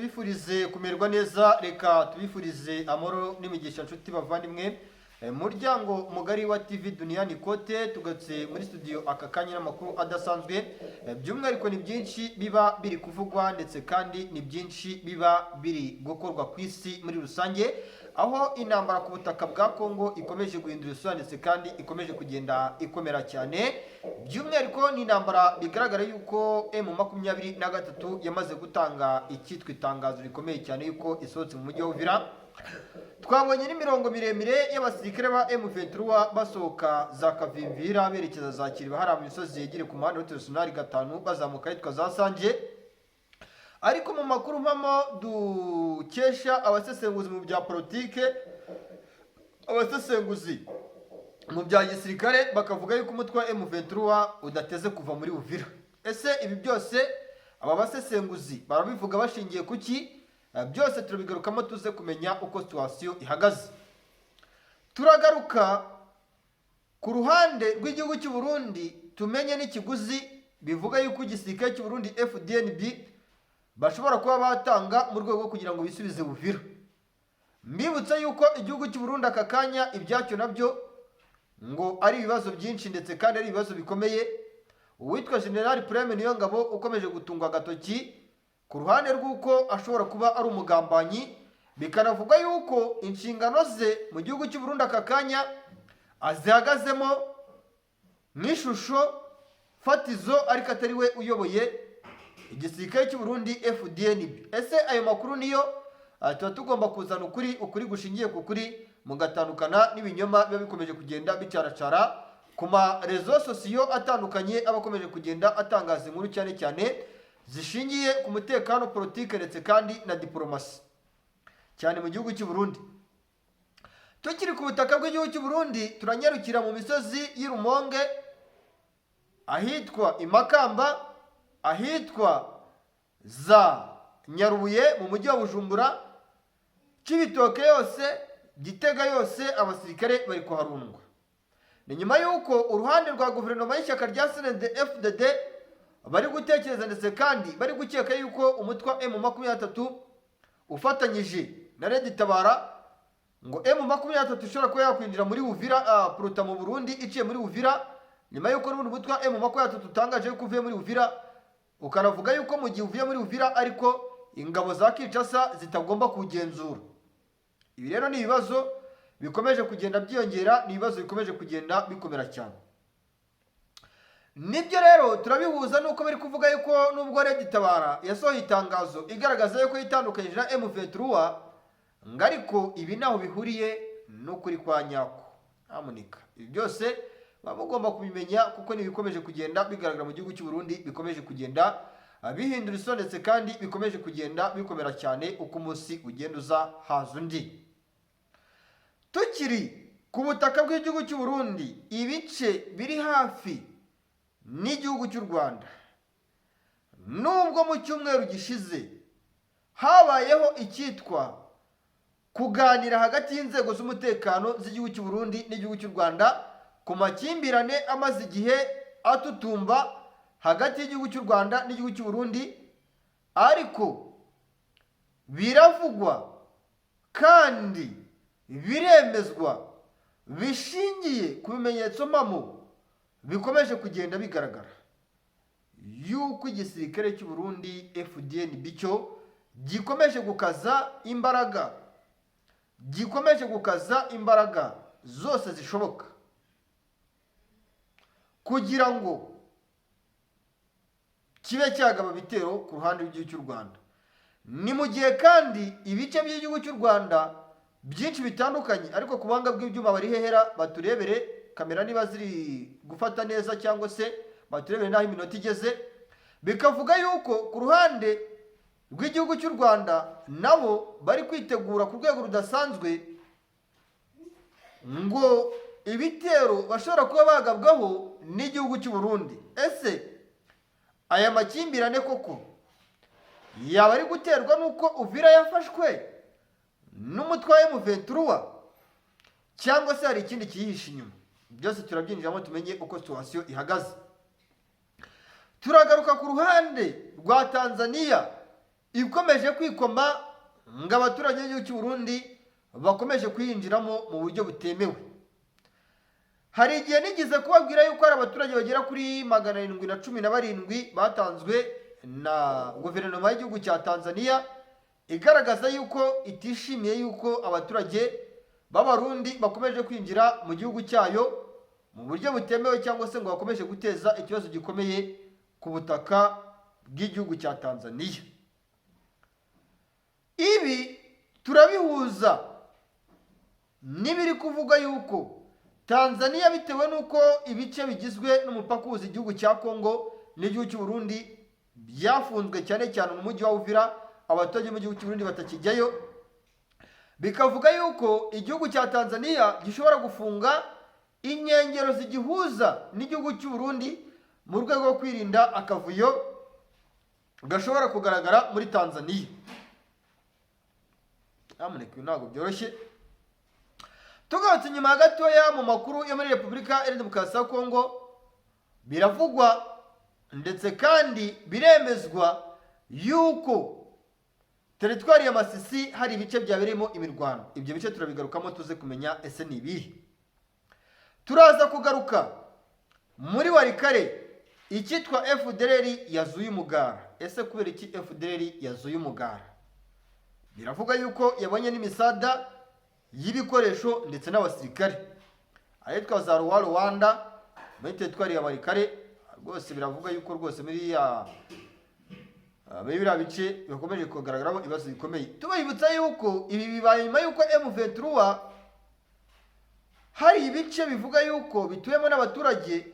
Tubifurize kumererwa neza, reka tubifurize amahoro n'imigisha, nshuti bavandimwe. Muryango mugari wa TV Duniani Kote, tugatse muri studio aka kanya n'amakuru adasanzwe. By'umwihariko ni byinshi biba biri kuvugwa, ndetse kandi ni byinshi biba biri gukorwa ku isi muri rusange, aho intambara ku butaka bwa Kongo ikomeje guhindura isura, ndetse kandi ikomeje kugenda ikomera cyane. By'umwihariko ni intambara bigaragara yuko M23 yamaze gutanga icyitwa itangazo rikomeye cyane yuko isohotse mu mujyi wa Uvira. Twabonye n'imirongo miremire y'abasirikare ba M23 basohoka za Kavimvira berekeza za Kiriba, hariya mu misozi yegereye ku muhanda w'Interinasiyonali 5, bazamuka ahitwa za Sanje. Ariko mu makuru mpamo dukesha abasesenguzi mu bya politike, abasesenguzi mu bya gisirikare, bakavuga yuko umutwe wa M23 udateze kuva muri Uvira. Ese ibi byose aba basesenguzi barabivuga bashingiye ku ki? Byose turabigarukamo, tuze kumenya uko situation ihagaze. Turagaruka ku ruhande rw'igihugu cy'u Burundi, tumenye n'ikiguzi bivuga yuko igisirikare cy'u Burundi FDNB bashobora kuba batanga mu rwego rwo kugira ngo bisubize Uvira. Mbibutse yuko igihugu cy'u Burundi aka kanya ibyacyo nabyo ngo ari ibibazo byinshi, ndetse kandi ari ibibazo bikomeye. Uwitwa General Prime Niyongabo ukomeje gutungwa agatoki ku ruhande rw'uko ashobora kuba ari umugambanyi, bikanavugwa yuko inshingano ze mu gihugu cy'u Burundi aka kanya azihagazemo nk'ishusho fatizo, ariko atari we uyoboye igisirikare cy'u Burundi FDNB. Ese ayo makuru niyo? Tuba tugomba kuzana ukuri, ukuri gushingiye ku kuri, mugatandukana n'ibinyoma biba bikomeje kugenda bicaracara ku ma réseaux sociaux atandukanye, aba akomeje kugenda atangaza inkuru cyane cyane zishingiye ku mutekano, politike, ndetse kandi na diporomasi, cyane mu gihugu cy'u Burundi. Tukiri ku butaka bw'igihugu cy'u Burundi, turanyarukira mu misozi y'i Rumonge, ahitwa Imakamba, ahitwa za Nyarubuye mu mujyi wa Bujumbura, Cibitoke yose, Gitega yose, abasirikare bari kuharundwa. Ni nyuma y'uko uruhande rwa guverinoma y'ishyaka rya CNDD FDD bari gutekereza, ndetse kandi bari gukeka yuko umutwe wa M23 ufatanyije na Red Tabara, ngo M23 ishobora kuba yakwinjira muri Uvira, puruta mu Burundi iciye muri Uvira, nyuma y'uko n'ubundi umutwe wa M23 utangaje yuko uvuye muri Uvira, ukanavuga yuko mu gihe uvuye muri Uvira ariko ingabo za Kinshasa zitagomba kugenzura. Ibi rero ni ibibazo bikomeje kugenda byiyongera, ni ibibazo bikomeje kugenda bikomera cyane. Nibyo rero turabihuza nuko bari kuvuga yuko nubwo Red Tabara yasohoye itangazo igaragaza yuko yitandukanyije na M23, ngo ariko ibi ntaho bihuriye n'ukuri kwa nyako. Ntamunika, ibi byose muba mugomba kubimenya, kuko ni ibikomeje kugenda bigaragara mu gihugu cy'u Burundi, bikomeje kugenda bihindura isura, ndetse kandi bikomeje kugenda bikomera cyane uko umunsi ugenda uza haza undi. Tukiri ku butaka bw'igihugu cy'u Burundi, ibice biri hafi n'igihugu cy'u Rwanda, nubwo mu cyumweru gishize habayeho icyitwa kuganira hagati y'inzego z'umutekano z'igihugu cy'u Burundi n'igihugu cy'u Rwanda ku makimbirane amaze igihe atutumba hagati y'igihugu cy'u Rwanda n'igihugu cy'u Burundi, ariko biravugwa kandi biremezwa bishingiye ku bimenyetso mpamo bikomeje kugenda bigaragara yuko igisirikare cy'u Burundi FDNB cyo gikomeje gukaza imbaraga, gikomeje gukaza imbaraga zose zishoboka kugira ngo kibe cyagaba ibitero ku ruhande rw'igihugu cy'u Rwanda. Ni mu gihe kandi ibice by'igihugu cy'u Rwanda byinshi bitandukanye, ariko ku buhanga bw'ibyuma bari hehera baturebere kamera niba ziri gufata neza, cyangwa se baturebere n'aho iminota igeze, bikavuga yuko ku ruhande rw'igihugu cy'u Rwanda nabo bari kwitegura ku rwego rudasanzwe, ngo ibitero bashobora kuba bagabwaho n'igihugu cy'u Burundi. Ese aya makimbirane koko yaba ari guterwa n'uko Uvira yafashwe n'umutwe wa M23, cyangwa se hari ikindi kiyihishe inyuma? Byose turabyinjiramo, tumenye uko situation ihagaze. Turagaruka ku ruhande rwa Tanzania. ikomeje kwikoma ngo abaturage b'igihugu cy'u Burundi bakomeje kuyinjiramo mu buryo butemewe. Hari igihe nigeze kubabwira yuko hari abaturage bagera kuri 717 batanzwe na guverinoma y'igihugu cya Tanzania, igaragaza yuko itishimiye yuko abaturage b'Abarundi bakomeje kwinjira mu gihugu cyayo mu buryo butemewe, cyangwa se ngo bakomeje guteza ikibazo gikomeye ku butaka bw'igihugu cya Tanzania. Ibi turabihuza n'ibiri kuvuga yuko Tanzania, bitewe n'uko ibice bigizwe n'umupaka uhuza igihugu cya Kongo n'igihugu cy'u Burundi byafunzwe, cyane cyane mu mujyi wa Uvira, abaturage mu gihugu cy'u Burundi batakijyayo, bikavuga yuko igihugu cya Tanzania gishobora gufunga inkengero zigihuza n'igihugu cy'u Burundi mu rwego rwo kwirinda akavuyo gashobora kugaragara muri Tanzania. Nyamuneka, ibi ntabwo byoroshye. Tugarutse inyuma gatoya mu makuru yo muri Repubulika Iharanira Demokarasi ya Kongo, biravugwa ndetse kandi biremezwa yuko teritwari ya Masisi hari ibice byabereyemo imirwano. Ibyo bice turabigarukamo, tuze kumenya ese ni ibihe. Turaza kugaruka muri Walikale, icyitwa FDLR yazuye umugara. Ese kubera iki FDLR yazuye umugara? Biravuga yuko yabonye n'imisada y'ibikoresho ndetse n'abasirikare ahitwa za Ruwa Rwanda muri teritwari ya Walikale. Rwose biravuga yuko rwose muri biriya bice bikomeje kugaragaramo ibibazo bikomeye. Tubibutsa yuko ibi bibaye nyuma yuko M23 hari ibice bivuga yuko bituwemo n'abaturage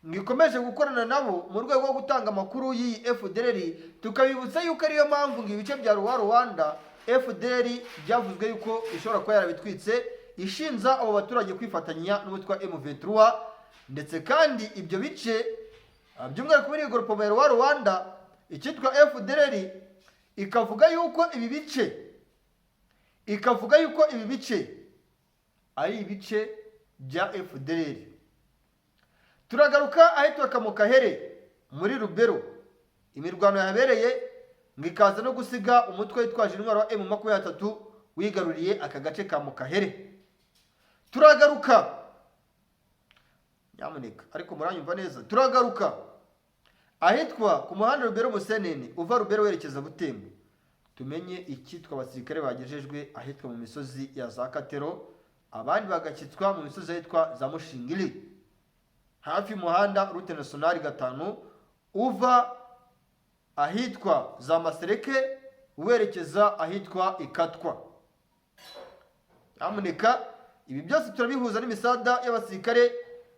ngo ikomeje gukorana nabo mu rwego rwo gutanga amakuru y'iyi FDLR. Tukabibutsa yuko ariyo mpamvu ngo ibice bya Ruwa Rwanda FDLR byavuzwe yuko ishobora kuba yarabitwitse, ishinza abo baturage kwifatanya n'umutwe wa M23. Ndetse kandi ibyo bice, by'umwihariko muri groupement ya Ruwa Rwanda, icyitwa FDLR ikavuga yuko ibi bice ari ibice bya FDLR. Turagaruka ahitwa Kamukahere muri Lubero, imirwano yahabereye ngo ikaza no gusiga umutwe witwaje intwaro wa M23 wigaruriye aka gace ka Mukahere. Turagaruka, nyamuneka, ariko muranyumva neza. Turagaruka ahitwa ku muhanda Lubero Musenene, uva Lubero werekeza Butembo, tumenye icyitwa abasirikare bagejejwe ahitwa mu misozi ya za Katero, abandi bagashyitswa mu misozi ahitwa za Mushingiri, hafi y'umuhanda route nationale 5, uva ahitwa za Masereke werekeza ahitwa Ikatwa. Nyamuneka, ibi byose turabihuza n'imisada y'abasirikare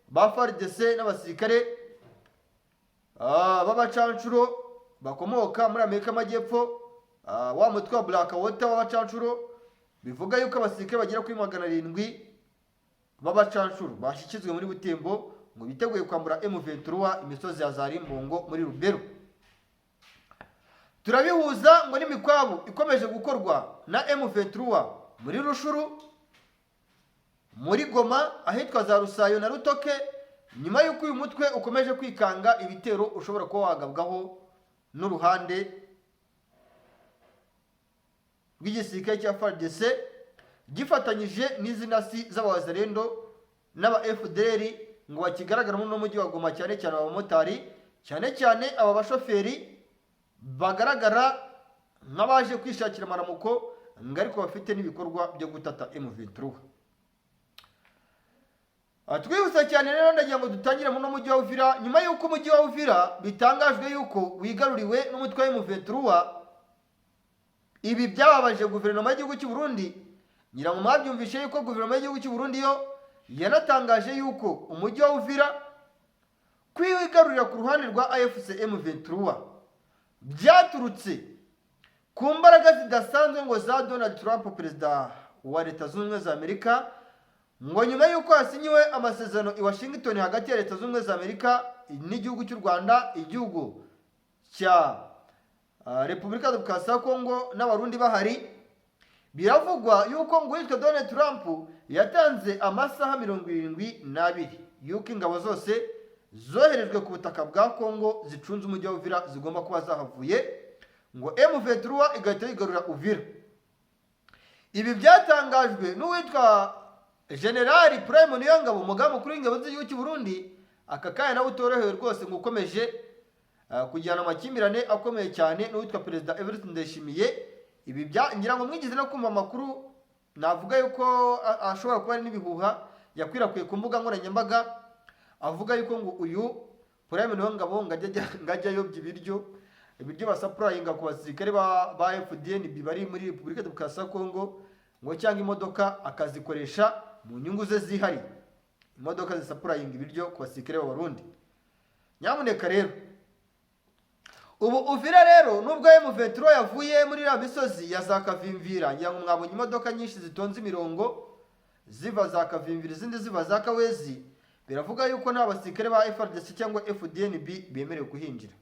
ba FARDC n'abasirikare b'abacanshuro bakomoka muri Amerika y'Amajyepfo, wa mutwe wa Black Water w'abacanshuro. Bivuga yuko abasirikare bagera kuri 700 b'abacanshuro bashyikizwe muri Butembo ngo biteguye kwambura M23 imisozi ya za Rimbongo muri Lubero. Turabihuza ngo n'imikwabu ikomeje gukorwa na M23 muri Rutshuru, muri Goma, ahitwa za Rusayo na Rutoke, nyuma y'uko uyu mutwe ukomeje kwikanga ibitero ushobora kuba wagabwaho n'uruhande rw'igisirikare cya FARDC gifatanyije n'izi ntasi z'Abawazalendo n'aba FDLR ngo bakigaragaramo n'umujyi wa Goma, cyane cyane abamotari, cyane cyane aba bashoferi bagaragara nk'abaje kwishakira amaramuko, ngo ariko bafite n'ibikorwa byo gutata M23. Twihuse cyane rero, ndagira ngo dutangire mu mujyi wa Uvira. Nyuma y'uko umujyi wa Uvira bitangajwe yuko wigaruriwe n'umutwe wa M23, ibi byababaje guverinoma y'igihugu cy'u Burundi. Ngira ngo mwabyumvishe yuko guverinoma y'igihugu cy'u Burundi yo yanatangaje yuko umujyi wa Uvira kwigarurira ku ruhande rwa AFC M23 byaturutse ku mbaraga zidasanzwe ngo za Donald Trump, perezida wa Leta Zunze Ubumwe za Amerika, ngo nyuma y'uko hasinyiwe amasezerano i Washington hagati ya Leta Zunze Ubumwe za Amerika n'igihugu cy'u Rwanda, igihugu cya Repubulika Demokarasi ya Kongo n'Abarundi bahari. Biravugwa yuko ngo uwitwa Donald Trump yatanze amasaha 72 yuko ingabo zose zoherejwe ku butaka bwa Kongo zicunze umujyi wa Uvira zigomba kuba zahavuye. Ngo M23 igahita yigarura Uvira. Ibi byatangajwe n'uwitwa General Prime Niyongabo, umugaba mukuru w'ingabo z'igihugu cy'u Burundi, aka kanya nawe utorohewe rwose, ngo ukomeje kugirana amakimbirane akomeye cyane n'uwitwa Perezida Evariste Ndayishimiye. Ibi bya ngira ngo mwigize no kumva amakuru, navuga yuko ashobora kuba ari n'ibihuha yakwirakwiye ku mbuga nkoranyambaga, avuga yuko ngo uyu Prime Niyongabo ngo ajya ayobya ibiryo basupplyinga ku basirikare ba FDNB bari muri Repubulika Demokarasi ya Kongo, ngo cyangwa imodoka akazikoresha mu nyungu ze zihariye, imodoka zisupplyinga ibiryo ku basirikare b'Abarundi. Nyamuneka rero, ubu Uvira rero, nubwo M23 yavuye muri iriya misozi ya za Kavimvira, ngira ngo mwabonye imodoka nyinshi zitonze imirongo ziva za Kavimvira, izindi ziva za Kawezi, biravuga yuko nta basirikare ba FARDC cyangwa FDNB bemerewe kuhinjira.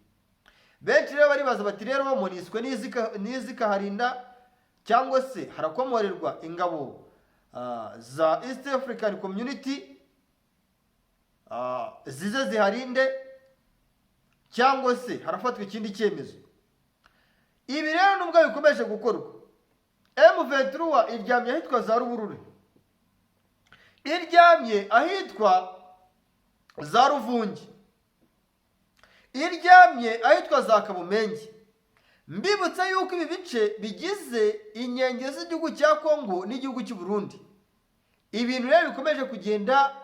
Benshi rero baribaza bati: "Rero MONUSCO nizikaharinda, cyangwa se harakomorerwa ingabo za East African Community zize ziharinde, cyangwa se harafatwa ikindi cyemezo?" Ibi rero nubwo bikomeje gukorwa, M23 iryamye ahitwa za Ruburure, iryamye ahitwa za Ruvungi, iryamye ahitwa za Kabumenge. Mbibutsa yuko ibi bice bigize inkengero z'igihugu cya Kongo n'igihugu cy'u Burundi. Ibintu rero bikomeje kugenda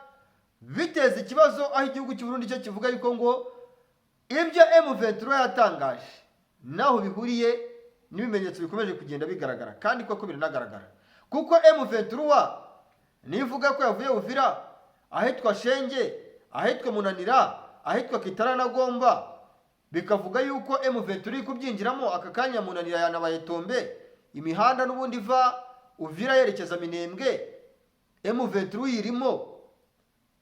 biteza ikibazo, aho igihugu cy'u Burundi cyo kivuga yuko ngo ibyo M23 yatangaje naho bihuriye n'ibimenyetso bikomeje kugenda bigaragara, kandi koko biranagaragara, kuko M23 nivuga ko yavuye Uvira, ahitwa Shenge, ahitwa Munanira, ahitwa Kitaranagomba, bikavuga yuko M23 iri kubyinjiramo aka kanya. Munanira yanabaye tombe, imihanda n'ubundi iva Uvira yerekeza Minembwe M23 irimo,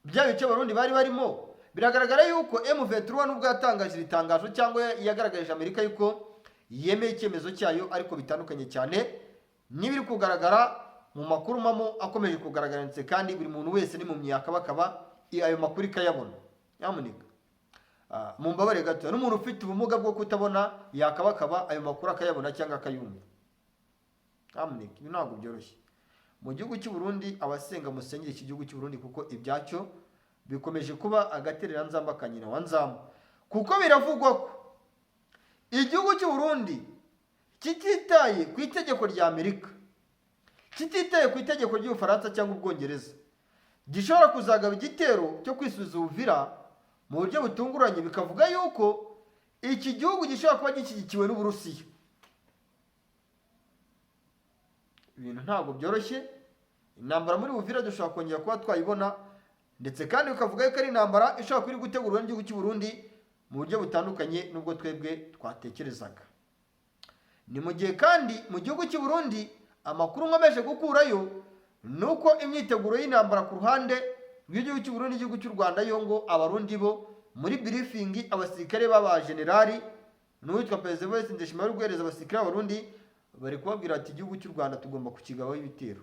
bya bice Abarundi bari barimo. Biragaragara yuko M23, nubwo yatangaje iri tangazo cyangwa yagaragarije Amerika yuko yemeye icyemezo cyayo, ariko bitandukanye cyane n'ibiri kugaragara mu makuru mamo akomeje kugaragara, ndetse kandi buri muntu wese ni mu myakabakaba ayo makuru ikayabona. Nyamuneka mumbabare gato, n'umuntu ufite ubumuga bwo kutabona yakabakaba ayo makuru akayabona cyangwa akayumva. Nyamuneka, ibi ntabwo byoroshye mu gihugu cy'u Burundi. Abasenga, musengere iki gihugu cy'u Burundi, kuko ibyacyo bikomeje kuba agatereranzamba ka nyina wa nzamba, kuko biravugwa ko igihugu cy'u Burundi kititaye ku itegeko rya Amerika, kititaye ku itegeko ry'Ubufaransa cyangwa Ubwongereza, gishobora kuzagaba igitero cyo kwisubiza Uvira mu buryo butunguranye. Bikavuga yuko iki gihugu gishobora kuba gishyigikiwe n'Uburusiya. Ibintu ntabwo byoroshye. Intambara muri Uvira dushobora kongera kuba twayibona, ndetse kandi bikavuga yuko ari intambara ishobora kuba iri gutegurwa n'igihugu cy'u Burundi mu buryo butandukanye n'ubwo twebwe twatekerezaga. Ni mu gihe kandi mu gihugu cy'u Burundi, amakuru nkomeje gukurayo ni uko imyiteguro y'intambara ku ruhande rw'igihugu cy'u Burundi n'igihugu cy'u Rwanda yo, ngo Abarundi bo muri briefing, abasirikare b'abajenerali n'uwitwa Perezida Evariste Ndayishimiye bari guhereza abasirikare b'Abarundi, bari kubabwira ati: "Igihugu cy'u Rwanda tugomba kukigabaho ibitero."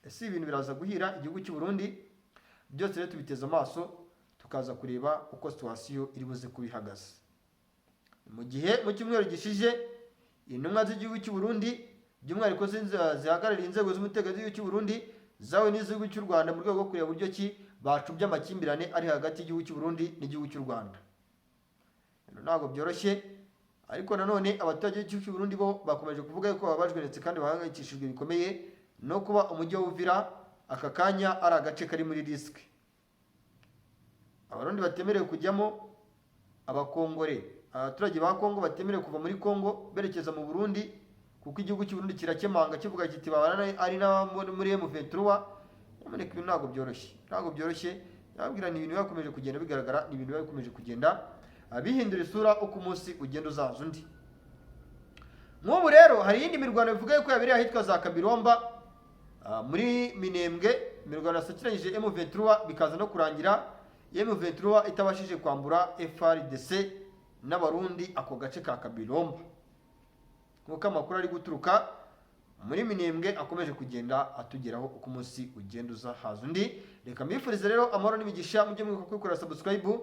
Ese ibintu biraza guhira igihugu cy'u Burundi? Byose rero tubiteze amaso, tukaza kureba uko situation iri buze kuba ihagaze. Mu gihe mu cyumweru gishije intumwa z'igihugu cy'u Burundi, by'umwihariko zihagarariye inzego z'umutekano z'igihugu cy'u Burundi, zawe n'igihugu cy'u Rwanda, mu rwego rwo kureba uburyo ki bacubya amakimbirane ari hagati y'igihugu cy'u Burundi n'igihugu cy'u Rwanda. Ibintu ntabwo byoroshye, ariko nanone abaturage b'igihugu cy'u Burundi bo bakomeje kuvuga yuko bababajwe ndetse kandi bahangayikishijwe bikomeye no kuba umujyi wa Uvira aka kanya ari agace kari muri risque, Abarundi batemerewe kujyamo, Abakongore, abaturage ba Kongo batemerewe kuva muri Kongo berekeza mu Burundi, kuko igihugu cy'u Burundi kirakemanga, kivuga kiti babana ari n'abo muri M23. Nyamuneka, ibintu ntabwo byoroshye, ntabwo byoroshye. Nababwira, ni ibintu biba bikomeje kugenda bigaragara, ni ibintu biba bikomeje kugenda bihindura isura uko umunsi ugenda uzaza undi. Nk'ubu rero hari iyindi mirwano bivuga yuko yabereye ahitwa za Kabiromba, muri Minembwe, imirwano yasakiranyije M23, bikaza no kurangira M23 itabashije kwambura FARDC n'Abarundi ako gace ka Kabiromba, nk'uko amakuru ari guturuka muri Minembwe akomeje kugenda atugeraho uko umunsi ugenda uza haza undi. Reka mbifurize rero amahoro n'imigisha. Mujye mwibuka kwikorera subscribe,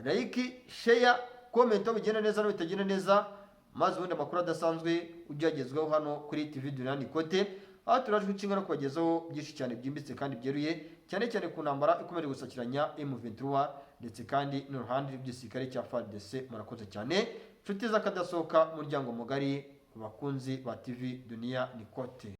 like, share, comment, aho bigenda neza no bitagenda neza. Maze ubundi amakuru adasanzwe ujye uyagezwaho hano kuri TV Dunia Kote, aho turajwe inshinga no kubagezaho byinshi cyane byimbitse kandi byeruye, cyane cyane ku ntambara ikomeje gusakiranya M23 ndetse kandi n'uruhande rw'igisirikare cya FARDC. Murakoze cyane, nshuti z'akadasohoka, muryango mugari, bakunzi ba TV Dunia Nikote.